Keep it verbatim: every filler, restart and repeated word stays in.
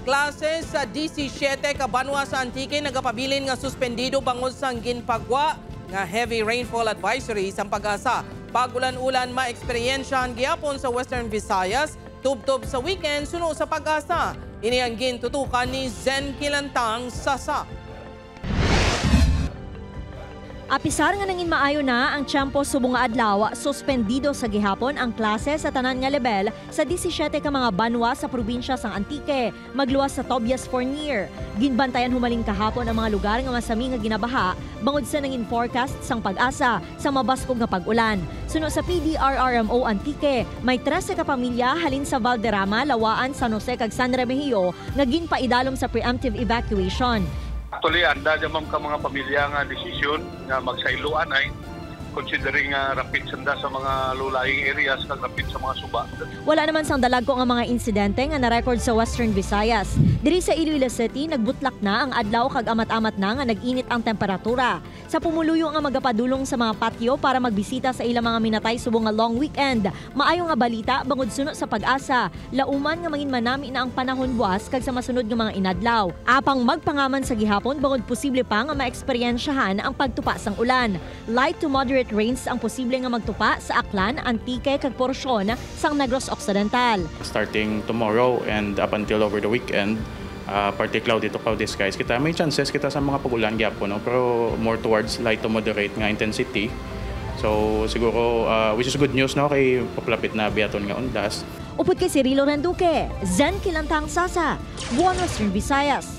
Klase sa disisiete ka banwa sa Antique nagapabilin nga suspendido bangod sang ginpagwa nga heavy rainfall advisory sang PAGASA. Pag-ulan-ulan maeksperyensyahan gihapon sa Western Visayas tubtob sa weekend, suno sa PAGASA. Ini ang gintutukan ni Zen Kilantang Sasa. Apisar nga nangin maayo na ang tiyempo subong nga adlaw, suspendido sa gihapon ang klase sa tanan nga lebel sa disisiete ka mga banwa sa probinsya sang Antique, magluwas sa Tobias Fornier. Ginbantayan humalin kahapon ang mga lugar nga masami nga ginabaha bangod sa nangin forecast sang PAGASA sa mabaskog nga pag-ulan. Suno sa P D R R M O Antique, may trese ka pamilya halin sa Valderrama, Lawaan, San Jose, kag San Remigio nga ginpaidalom sa preemptive evacuation. Actually, anda dyan, ma'am, ka mga pamilya nga desisyon nga magsayloan ay considering nga rapid sanda sa mga low-lying areas kag rapid sa mga suba. Wala naman sang dalagko nga mga insidente nga na-record sa Western Visayas. Diri sa Iloilo City, nagbutlak na ang adlaw kag amat-amat na nga nag-init ang temperatura. Sa pumuluyo nga magapadulong sa mga patio para magbisita sa ilang mga minatay subong nga long weekend, maayo nga balita bangod suno sa PAGASA, lauman nga mangin manami na ang panahon buas kag sa masunod nga mga inadlaw. Apang magpangaman sa gihapon bangod posible pa nga maeksperyensyahan ang pagtupa sang ulan. Light to moderate rains ang posible nga magtupa sa Aklan, Antique, kag porsyon sang Negros Occidental. Starting tomorrow and up until over the weekend, ah, partly cloudy to cloud skies kita. May chances kita sa mga pag-ulan gyapon, no? Pero more towards light to moderate nga intensity. So, siguro, ah, which is good news, no? Kay papalapit na biyaton nga undas. Upod kay Cirilo Randuque, Zen Kilantang Sasa, One Western Visayas.